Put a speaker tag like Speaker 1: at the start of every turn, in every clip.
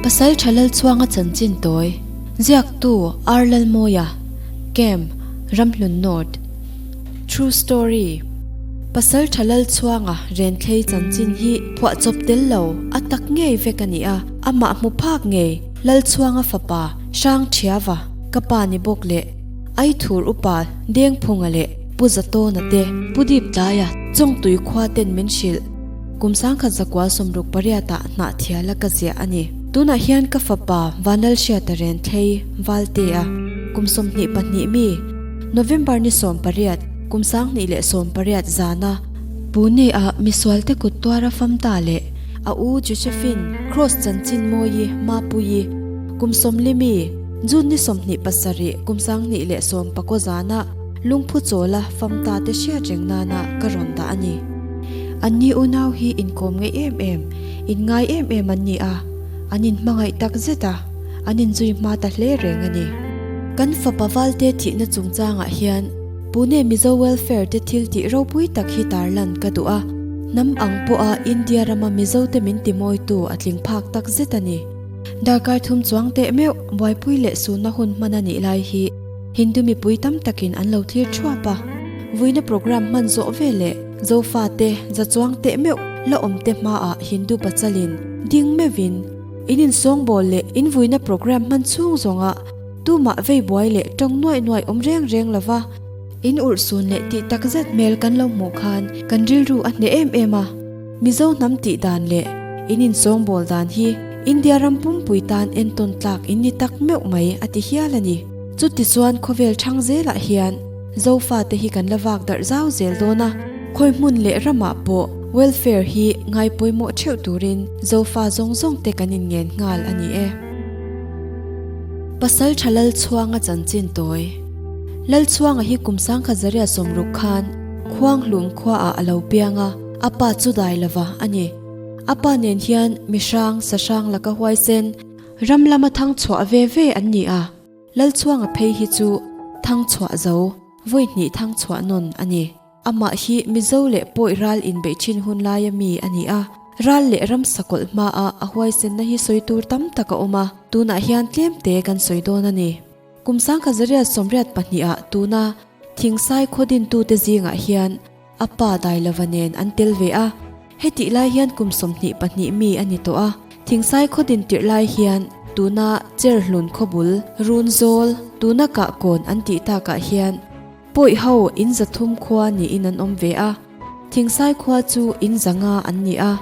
Speaker 1: Pasaltha Lalchhuanga chanchin tawi, Ziaktu R Lalmawia, Camp, Ramhlun North. True Story, Pasaltha Lalchhuanga Renthlei chanchin hi phuahchawp tel lo a tak ngei vek a ni a, amah hmu phak ngei Lalchhuanga fapa Hrangthiava ka pa ni bawk leh Aithur upa Dengphunga leh Pu Zatawna te Pu Diptlaia Chawngtui khua ten min hrilh. Kum 1968 ah hnahthiala ka ziah a ni. Tunah hian ka fapa Vanlalhriata Renthlei Valtea kum 22 mi November ni 18 kum 2018 zana Pune ah misualte kut tuara famta leh a u Josephine Cross chanchin mawi Mapuii kum 40 mi June ni 27 kum 2019 zana Lungphu chawla famta te hriat reng nana ka rawn dah a ni. Anni unau hi inkawm ngeih em em, inngai em em an ni a, an inhmangaih tak zet a, an inzui hma ta hle reng a ni. Kan fapa Valte thihna chungchangah hian Pune Mizo Welfare te thil tih ropui tak hi tarlan ka duh a, hnam ang pawha India rama Mizote min timawitu a tling phak tak zet a ni. Darkar thum chuang teh meuh buaipui leh sunna hun hman a nih lai hi Hindu mipui tam takin an lo thlir thuap a, vuina programme hman zawh ve leh Zofate za chuang teh meuh la awm te hmaah Hindu pachalin ding meuhin in insawngbawl leh in vuina programme hman chhung zawnga tumah vei buai leh tawng nuaih nuaih awm reng reng lova in urhsun leh tih takzet hmel kan lo hmuh khan kan rilru a hneh em em a. Mizo hnam tih dan leh in insawngbawl dan hi India ram pumpui tan entawn tlak in ni tak meuh mai a ti hial a ni. Chutichuan khawvel thang zelah hian Zofate hi kan la vak darh zau zel dawn a, khawi hmun leh ramah pawh welfare hi ngai pawimawh theuh turin Zofa zawng zawng te kan inngen nghal a ni e. Pasaltha Lalchhuanga chanchin tawi. Lalchhuanga hi kum 1960 khan Khuanghlum khuaah a lo piang a, a pa chu dai lova a ni. A pa nen hian mihrang, sahrang laka huaisen, Ram lama thang chhuah ve ve an ni a, Lalchhuanga phei hi chu thang chhuah zo, vawi hnih thang chhuah nawn a ni. Amah hi Mizo leh Pawi ral inbeih thin hun laia mi a ni a, ral leh ram sakawlh hmaah a huaisenna hi sawi tur tam tak a awm a, tunah hian tlem te kan sawi dawn a ni. Kum 1982 ah tuna Thingsai khaw dintute zingah hian A pa Dailova nen an tel ve a, hetih lai hian kum 22 mi a ni tawh a. Thingsai khaw din tirh lai hian tuna Cherhlun khawbul, Runzawl, tuna Kahkawn an tih takah hian Pawih ho in 300 khua niin an awm ve a. Thingsai khua chu in 500 an ni a,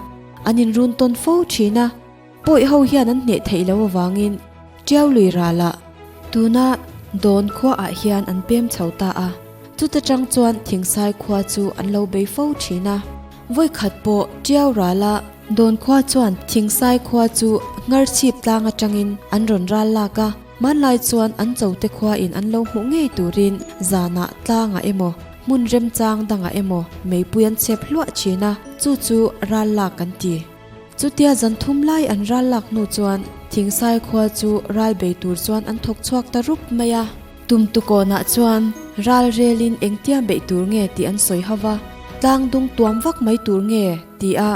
Speaker 1: an inrun tawn fo thin a. Pawih ho hian an hneh theih loh avangin Tiau lui ralah tuna Dawn khuaah hian an pem chho ta a, chuta tang chuan Thingsai khua chu an lo bei fo thin a. Vawikhat pawh Tiau rala Dawn khua chuan Thingsai khua chu Ngarchhip tlang atangin an rawn ral lak a, hmanlai chuan an chote khuain an lo hmuh ngei turin zanah tlangah emaw hmun remchang dangah emaw meipui an chhep hluah thin a, chu chu ral lak an ti. Chutia zan thum lai an ral lak hnu chuan Thingsai khua chu ral bei tur chuan an thawk chhuak ta rup mai a. Tum tukawnah chuan ral relin engtia beih tur nge tih an sawi ho va, tlang dung tuam vak mai tur nge ti a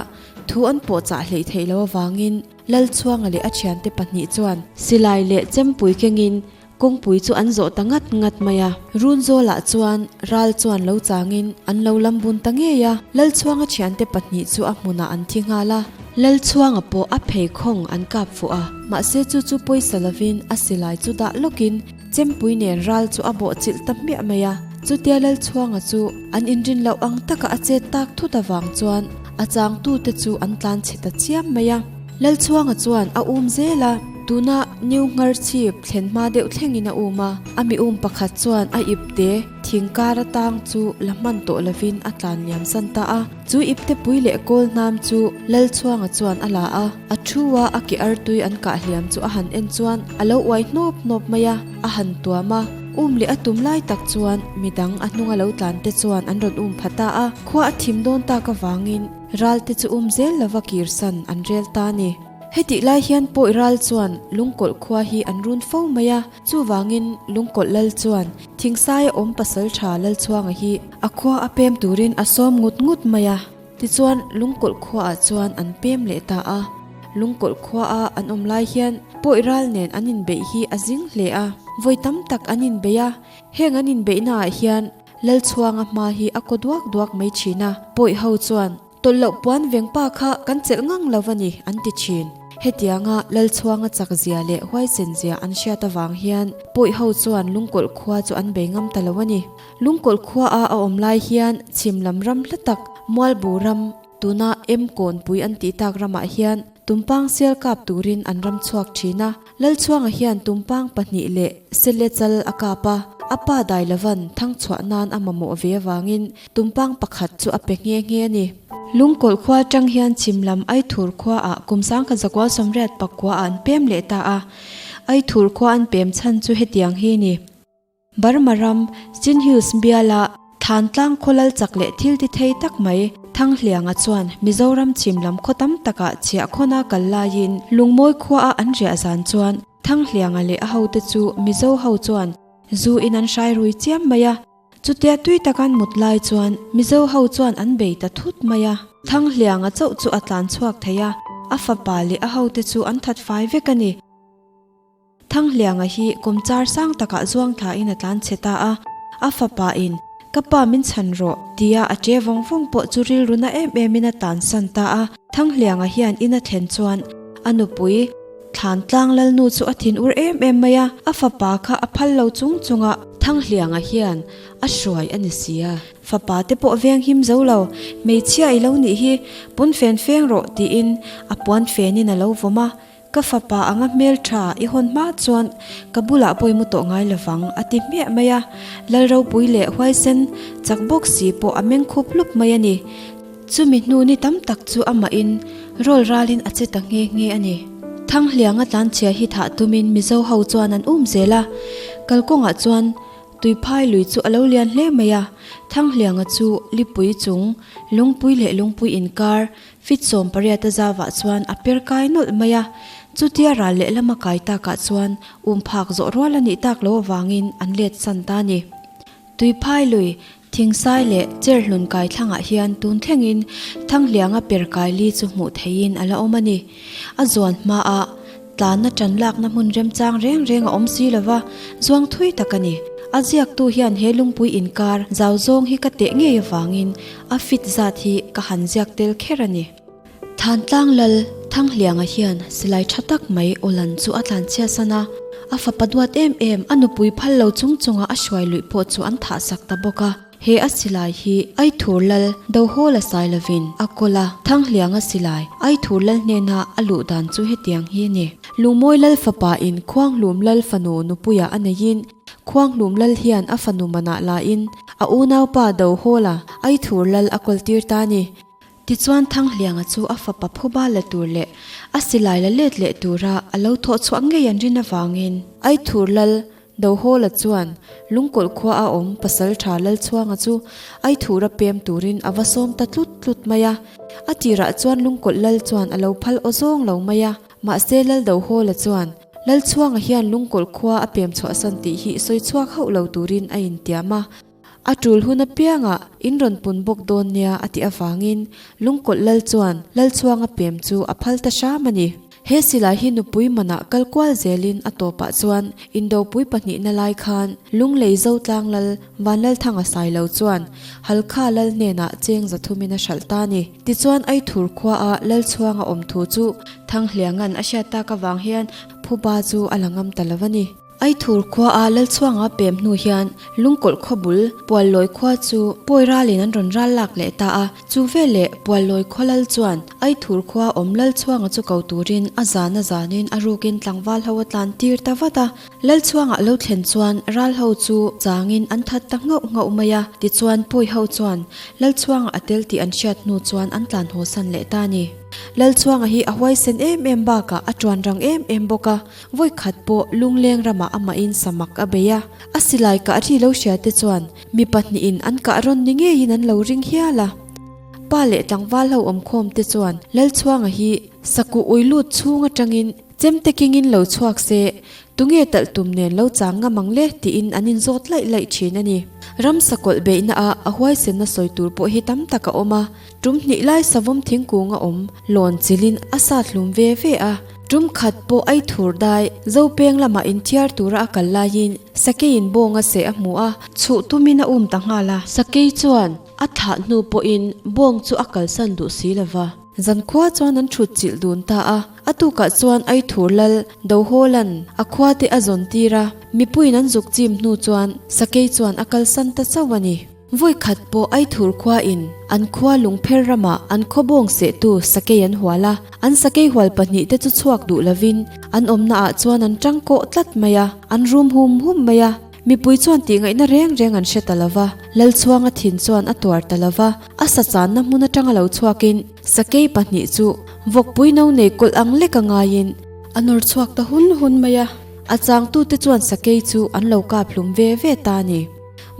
Speaker 1: thu an pawh chah hleih theih loh avangin Lalchhuanga leh a thiante pahnih chuan silai leh chempui kengin Kawngpui chu an zawh ta ngat ngat mai a. Runzawlah chuan ral chuan lo changin an lo lam bun ta ngei a. Lalchhuanga thiante pahnih chu a hmunah an thi nghal a. Lalchhuanga pawh a pheikhawng an kap fuh a. Mahse chu chu pawisa lovin a silai chu dah lawkin Chempui nen ral chu a bawh chilh ta hmiah mai a. Chutia Lalchhuanga chu an inrin loh ang taka a chet tak thut avang chuan a changtute chu an tlan chhe ta chiam mai a. Lalchhuanga chuan a um zel a, tuna New Ngharchhip thlen hma deuh thlengin a um a, a mi um pakhat chuan a ipte thing kar atang chu la hman tawh lovin a tlan liam san ta a. Chu ipte pui leh kawl hnam chu Lalchhuanga chuan a la a, a thu a a ke artui an kah hliam chu a han en chuan a lo uai hnawp hnawp mai a, a han tuam a, um leh a tum lai tak chuan midang a hnunga lo tlan te chuan an rawn um pha ta a, khua a thim dawn tak avangin Ral te chu um zel lova kirsan an rel ta a ni. Hetih lai hian Pawi ral chuan Lungkawlh khua hi an run fo mai a, chuvangin Lungkawlh lal chuan Thingsaia awm pasaltha Lalchhuanga hi a khua a pem turin a sawm ngut ngut mai a, tichuan Lungkawlh khuaah chuan an pem leh ta a. Lungkawlh khua a an awm lai hian Pawi ral nen an inbeih hi a zing hle a, vawi tam tak an inbeih a, heng an inbeihna ah hian Lalchhuanga hma hi a kaw duak duak mai thin a, Pawi ho chuan Tawlh loh puan veng pa kha kan chelh ngang lo a ni, an ti thin. Hetianga Lalchhuanga chak zia leh huaisen zia an hriat avang hian Pawi ho chuan Lungkawlh khua chu an bei ngam ta lo a ni. Lungkawlh khua a a awm lai hian chhim lam ram hla tak Mualbu ram, Tuna em kawnpui an tih tak ramah hian tumpang sial kap turin an ram chhuak thin a, Lalchhuanga hian tumpang pahnih leh sele chal a kap a, a pa Dailavan thangchhuah nan a mamawh ve avangin tumpang pakhat chu a pe nghe nghe a ni. Lungkawlh khua atang hian chhim lam Aithur khuaah kum sangkhat zakua sawmriat pakuaah an pem leh ta a, Aithur khua an pem chhan chu hetiang hi a ni. Burma ram, Chin Hills biala Thantlang khawlal chak leh thil ti thei tak mai Thanghlianga chuan Mizoram chhim lam khaw tam takah chhiah khawna kal laiin Lungmawi khuaa an riah zan chuan Thanghlianga leh a hote chu Mizo ho chuan zu in an hrai rui chiam mai a. Chutia tui taka an mut lai chuan Mizo ho chuan an bei ta thut mai a. Thanghlianga chauh chu a tlan chhuak thei a, a fapa leh a hote chu an that fai vek a ni. Thanghlianga hi kawmchar sang takah zuang thlain a tlan chhe ta a, a fapa in, Ka pa min chhan rawh, tia a che vawng vawng pawh chu rilru na em emin a tansan ta a. Thanghlianga hian in a thlen chuan a nupui Thlantlang Lalnu chu a thin ur em em mai a, a fapa kha a phal lo chung chung a. Thanghlianga hian a hruai a ni si a. Fapa te pawh veng him zo lo, hmeichhia i lo nih hi, pawn fen feng rawh, tiin a puan fenin a lo vawm a. Ka fapa anga hmeltha i hawn hma chuan ka bulah pawh i mu tawh ngai lovang a ti hmiah mai a, Lalropui leh huaisen chak bawk si pawh a meng khup hlup mai a ni. Chumi hnu ni tam tak chu amahin rawl ralin a che ta nghe nghe a ni. Thanghlianga tlanchhia hi thah tumin Mizo ho chuan an um zel a, kalkawngah chuan Tuiphai lui chu a lo lian hle mai a, Thanghlianga chu lipui chung lungpui leh lungpui inkar Fit 18 a zavah chuan a per kai nawlh mai a, chutia ral lehlam a kai takah chuan um phak zawh rual a nih tak lo avangin an let san ta a ni. Tuiphai lui, Thingsai leh Cherhlun kai thlangah hian tun thlengin Thanghlianga per kai li chu hmuh theihin a la awm a ni. A zuan hmaah tlanna tan lakna hmun remchang reng reng a awm si lova, zuang thui tak a ni. A ziaktu hian he lungpui inkar zau zawng hi ka teh ngei avangin a fit zat hi ka han ziak tel kher a ni. Thantlang Lal Thanghlianga hian silai tha tak mai Awlan chu a tlanchhiatsan a, a fapa duat em em a nupui phal lo chung chunga a hruai luih pawh chu an thahsak ta bawk a. He a silai hi Aithur Lal Dohawla sai lovin a kawl a, Thanghlianga silai Aithur Lal hnena a luh dan chu hetiang hi a ni. Lungmawi Lal fapa in Khuanghlum Lal fanu nupuia a neihin Khuanghlum Lal hian a fanu manah lain a unaupa Dohawla Aithur Lal a kawltir ta a ni. Tichuan Thanghlianga chu a fapa phuba la tur leh a silai la let leh tura a lo thawh chhuah ngei an rin avangin Aithur Lal Dohawla chuan Lungkawlh khua a awm Pasaltha Lalchhuanga chu Aithura pem turin a va sawm ta tlut tlut mai a. A tirah chuan Lungkawlh Lal chuan a lo phal aw zawng lo mai a, mahse Lal Dohawla chuan Lalchhuanga hian Lungkawlh khua a pem chhuahsan tih hi sawi chhuak hauh lo turin a intiam a. A tul hun apiangah in rawn pun bawk dawn nia a tih avangin Lungkawlh Lal chuan Lalchhuanga pem chu a phal ta hram a ni. He silai hi nupui manah kal kual zelin a tawpah chuan Indopui pahnihna lai khan Lunglei Zotlang Lal Vanlalthanga Sailo chuan Halkha Lal hnenah cheng zathumin a hralh ta a ni. Tichuan Aithur khuaa Lalchhuanga awm thu chu Thanghlianga'n a hriat tak avang hian phuba chu a la ngam ta lo a ni. Aithur khuaa Lalchhuanga pem hnu hian Lungkawlh khaw bul Puallawi khua chu pawi ralin an rawn ral lak leh ta a, chu veleh Puallawi khaw lal chuan Aithur khua awm Lalchhuanga chu ko turin a zan a zanin a rukin tlangval ho a tlan tir ta vat a. Lalchhuanga lo thlen chuan ral ho chu changin an that ta nghauh nghauh mai a, tichuan pawi ho chuan Lalchhuanga a tel tih an hriat hnu chuan an tlan haw san leh ta a ni. Lalchhuanga hi a huaisen em em bakah a tuan rang em em bawk a, Vawi khat pawh Lungleng ramah amahin samak a bei a, a silai kah ri lo hria te chuan mi pahnihin an kah rawn ni ngeiin an lo ring hial a. Pa leh tlangval ho awmkhawm te chuan Lalchhuanga hi sakuh ui lut chhung atangin chemte kengin lo chhuak se. Tunge talh tum nen lo chang ngam ang le tiin an inzawt laih laih thin a ni. Ramsa kawlh beihna ah a huaisenna sawi tur pawh hi tam tak a awm a. Tum hnih lai savawm thingkung a awm lawn chilhin a sat hlum ve ve a. Tum khat pawh ai thur dai Zopeng lamah inthiar tura a kal laiin Sakeiin bawnga seh a hmu a, chhuh tumin a um ta nghal a. Sakei chuan a thlah hnu pawhin bawng chu a kalsan duh si lo va. Zankhua chuan an thut chilh dun ta a, a tukah chuan Aithur lal Dohawla'n a khua te a zawn tir a, mipuiin an zuk chim hnu chuan Sakei chuan a kalsan ta chauh a ni. Vawi khat pawh Aithur khua in an khua lungpher ramah an khaw bawng sehtu Sakei an hual a, an Sakei hual pahnihte chu chhuak duh lovin an awmna ah chuan an tang kawh tlat mai a, an rum hum hum mai a. Mipui chuan tihngaihna reng reng an hre ta lo va, Lalchhuanga thin chuan a tuar ta lo va, a sa channa hmun atanga lo chhuakin sakei pahnih chu vawkpui no nei kawlh ang lek a ngaiin a nawr chhuak ta hun hun mai a. A changtute chuan sakei chu an lo kap hlum ve ve ta a ni.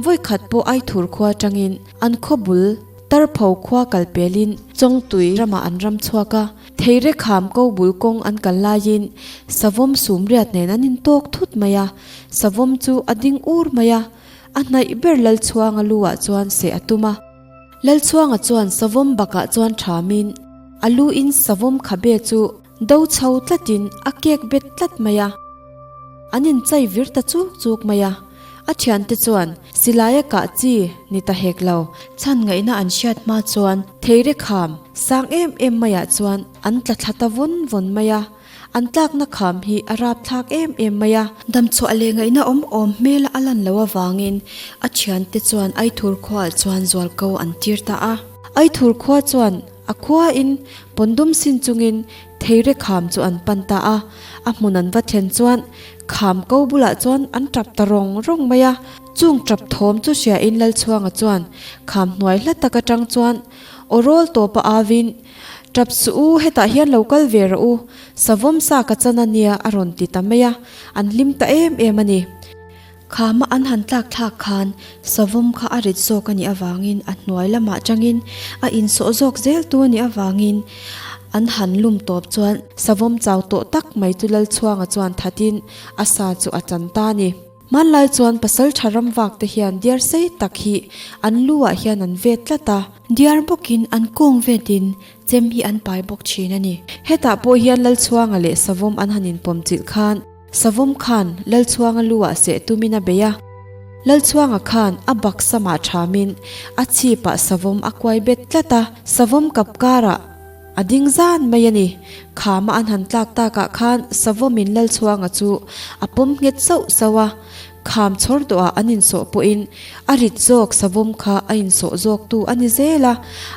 Speaker 1: Vawikhat pawh Aithur khua atangin an khaw bul Tarpho khua kal pelin Chawngtui ramah an ram chhuak a, Theire kham ko bul kawng an kal laiin savawm sum riat nen an intawk thut mai a, savawm chu a ding ur mai a, a hnaih ber Lalchhuanga lu ah chuan seh a tum a. Lalchhuanga chuan savawm bakah chuan thamin a lu in savawm khabe chu do chho tlatin a kek bet tlat mai a, an inchai vir ta chuk chuk mai a. A thiante chuan silai a kah chi ni ta hek lo. Chhan ngaihna an hriat hma chuan theire kham sang em em maiah chuan an tla thla ta vawn vawn mai a. An tlakna kham hi a rap thlak em em mai a. Damchhuah leh ngaihna awm awm hmela a lan loh avangin a thiante chuan Aithur khuaah chuan zualko an tir ta a. Aithur khua chuan A khuain pawndum sin chungin theire kham chu an pan ta a, a hmun an va thlen chuan kham ko bulah chuan an tap ta rawng rawng mai a. Chung tap thawm chu hriain Lalchhuanga chuan kham hnuai hla tak atang chuan aw rawl tawpa avin, Tap suh u, hetah hian lo kal ve rawh u, savawm sa ka chan a nia a rawn ti ta mai a, an hlim ta em em a ni. Khama an han tlak thlak khan savawm kha a rit zawk a nih avangin a hnuai lamah tangin a insawh zawk zel tu a nih avangin an han lum tawp chuan savawm chau tawh tak mai chu Lalchhuanga chuan thatin a sa chu a chan ta a ni. Hmanlai chuan pasaltha ram vak te hian diar sei tak hi an lu ah hian an vet tlat a. Diar bawkin an kawng vetin chem hi an pai bawk thin a ni. Hetah pawh hian Lalchhuanga leh savawm an han inpawm chilh khan Savawm khan Lalchhuanga lu ah seh tumin a bei a. Lalchhuanga khan a bak samah thamin a chhipah savawm a kuai bet tlat a, savawm kap karah a ding zan mai a ni. Khama an han tlak takah khan savawmin Lalchhuanga chu a pawm nghet sauh sauh a, kham chhawr dawhah an insawh pawhin a rit zawk savawm kha a insawh zawktu a ni zel a.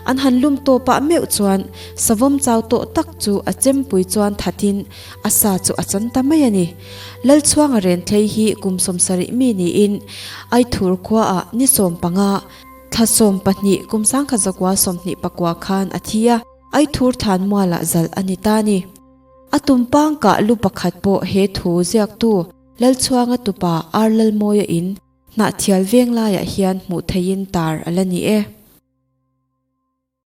Speaker 1: An han lum tawpah meuh chuan savawm chau tawh tak chu a chempui chuan thatin A sa chu a chan ta mai a ni. Lalchhuanga Renthei hi kum 70 mi niin Aithur khuaah ni 15, thla 12 kum 1924 khan a thi a, Aithur Thanmualah zalh a ni ta a ni. A tumpang kah lu pakhat pawh he thu ziaktu Lalchhuanga tupa Ar Lalmawia in Hnahthial veng laiah hian hmuh theihin tar a la ni e.